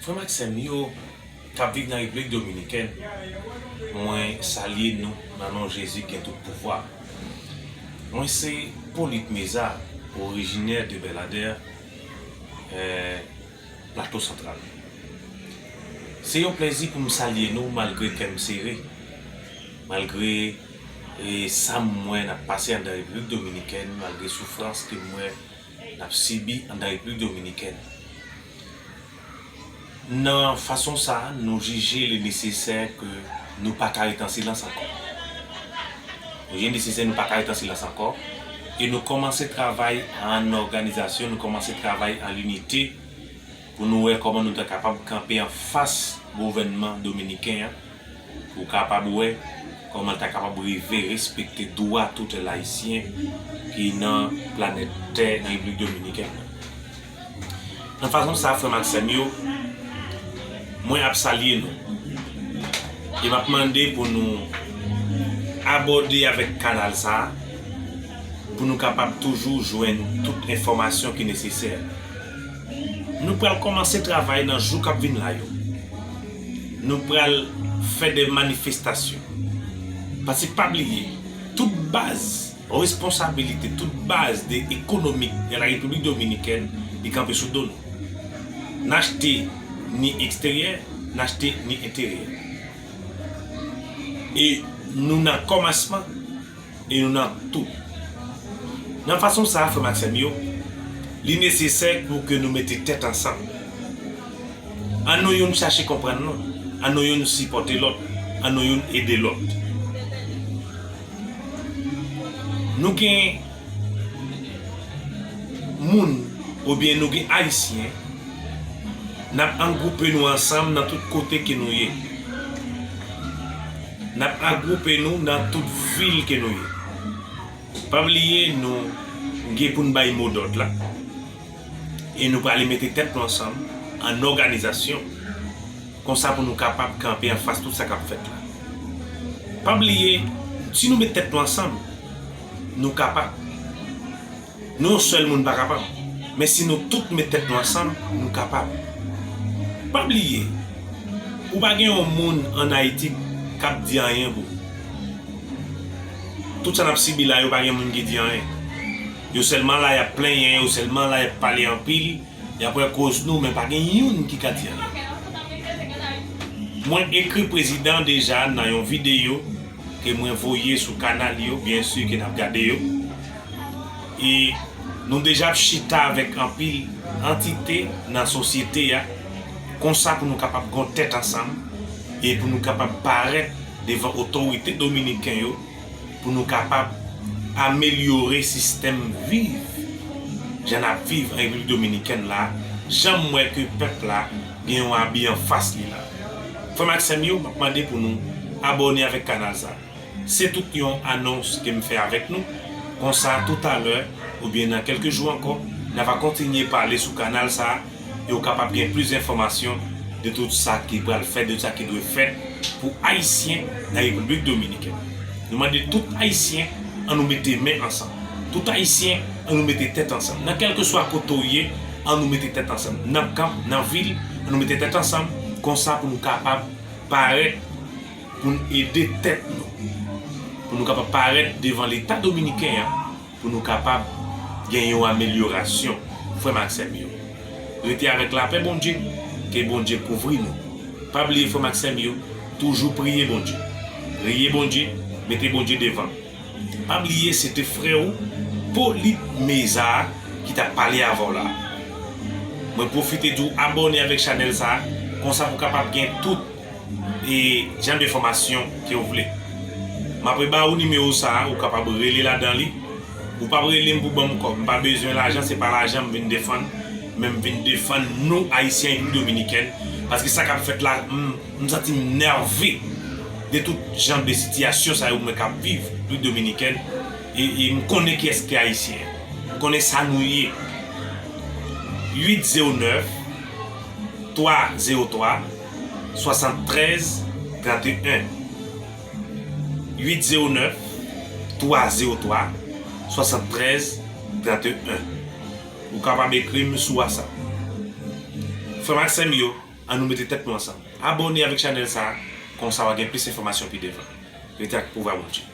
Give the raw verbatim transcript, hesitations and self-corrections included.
Frè m ak sè m yo k ap viv nan Repiblik Dominikèn, mwen salye nou nan non Jezi ki gen tout pouvwa. Mwen se Polit Meza, orijinè de Bèladè, eh, Plato Santral. Se yon plèzi pou m salye nou malgre kè m sere, malgre, eh, sa m wè n ap pase anndan Repiblik Dominikèn, malgre soufrans ke m wè n ap sibi anndan Repiblik Dominikèn. Nan fason sa a, nou jije li nesesè ke nou pa ka rete an silans ankò. Nou jije nesesè nou pa ka rete an silans ankò e nou kòmanse travay an òganizasyon, nou kòmanse travay an linite pou nou wè kòman nou ta kapab kanpe anfas gouvènman dominiken an pou kapab wè kòman l ta kapab rive respekte dwa tout Ayisyen ki nan planèt tè nan Repiblik Dominikèn nan. Nan fason sa, frè m ak sè m yo, mwen ap salye nou. E m ap mande pou nou abòne avèk kanal sa a, pou nou kapab toujou jwenn tout enfòmasyon ki nesesè. Nou pral kòmanse travay nan jou k ap vin la yo. Nou pral fè de manifestasyon. Paske pa bliye, tout baz responsabilite, tout baz de ekonomik de la Repiblik Dominikèn, li kanpe sou do nou. N achte ni eksteryè, n achte ni enteryè. E nou nan kòmansman, e nou nan tout. Nan fason sa a, frè m ak sè m yo, li nesesè pou ke nou mete tèt ansanm. An nou youn chache konprann lòt, an nou youn sipòte lòt, an nou youn ede lòt. Nou gen moun, oubyen nou gen Ayisyen, n ap angwoupe nou ansanm nan tout kote ke nou ye. N ap angwoupe nou nan tout vil ke nou ye. Pa bliye, nou gen pou n bay modòd la. E nou prale mete tèt nou ansanm an òganizasyon. Konsa pou nou kapab kanpe anfas tout sa k ap fèt la. Pa bliye, si nou met tèt nou ansanm, nou kapab. Nou yon sèl moun pa kapab. Men si nou tout met tèt nou ansanm, nou kapab. Pa bliye, ou pa gen yon moun ann Ayiti k ap di anyen pou ou. Tout sa n ap sibi la, yo pa gen moun ki di anyen. Yo sèlman la, y ap plenyen, yo sèlman la, y ap pale anpil, y ap wè koz nou, men pa gen youn ki ka di anyen. Mwen ekri prezidan deja nan yon videyo ke mwen voye sou kanal yo, byen si ke n ap gade yo. E nou deja ap chita avèk anpil antite nan sosyete a, konsa pou nou kapab gon tèt ansanm e pou nou kapab parèt devan otorite dominiken yo, pou nou kapab amelyore sistèm viv, jan n ap viv an Repiblik Dominikèn la, jan m wè ke pèp la gen yon abi anfas li la. Frè m ak sè m yo, m ap mande pou nou abòne avèk kanal sa a. Se tout yon anons ke m fè avèk nou. Konsa, toutalè, oubyen nan kèlke jou ankò, n a va kontinye pale sou kanal sa a, e w kapab gen plis enfòmasyon de tout sa ki pral fèt, de sa ki dwe fèt pou Ayisyen nan Repiblik Dominikèn. Nou mande tout Ayisyen, an nou mete men ansanm. Tout Ayisyen, an nou mete tèt ansanm. Nan kèlkeswa kote w ye, an nou mete tèt ansanm. Nan kan, nan vil, an nou mete tèt ansanm, konsa pou nou kapab parèt, pou n ede tèt nou, pou nou kapab parèt devan Leta dominiken an, pou nou kapab gen yon amelyorasyon, frè m ak sè m yo. Rete avèk lapè Bondye, ke Bondye kouvri nou. Pa bliye, frè m ak sè m yo, toujou priye Bondye. Priye Bondye, mete Bondye devan. Pa bliye, se te frè w, Polit Meza, ki t ap pale avè w la. Mwen pwofite di w abòne avèk chanèl sa a, konsa pou w kapab gen tout e jan de enfòmasyon ke w vle. M ap reba ou nimewo sa a, ou kapab rele ladan li. Ou p ap rele m pou ban m kòb. M pa bezwen lajan, se pa lajan m vin defann, men m vin defann nou Ayisyen Repiblik Dominikèn, paske sa k ap fèt la, m, m santi m nève de tout jan de sitiyasyon sa yo mwen k ap viv Repiblik Dominikèn, e, e m konnen kiyès ki Ayisyen. M konnen sa nou ye. Uit zewo nèf, twa zewo twa, swasanntrèz tranteyen. Uit zewo nèf, twa zewo twa, swasanntrèz tranteyen. Ou kapab ekri m sou WhatsApp. Frè m ak sè m yo, Ann nou mete tèt nou ansanm. Abòne avèk chanèl sa a, konsa w a gen plis enfòmasyon pi devan. Rete ak pouvwa Bondye.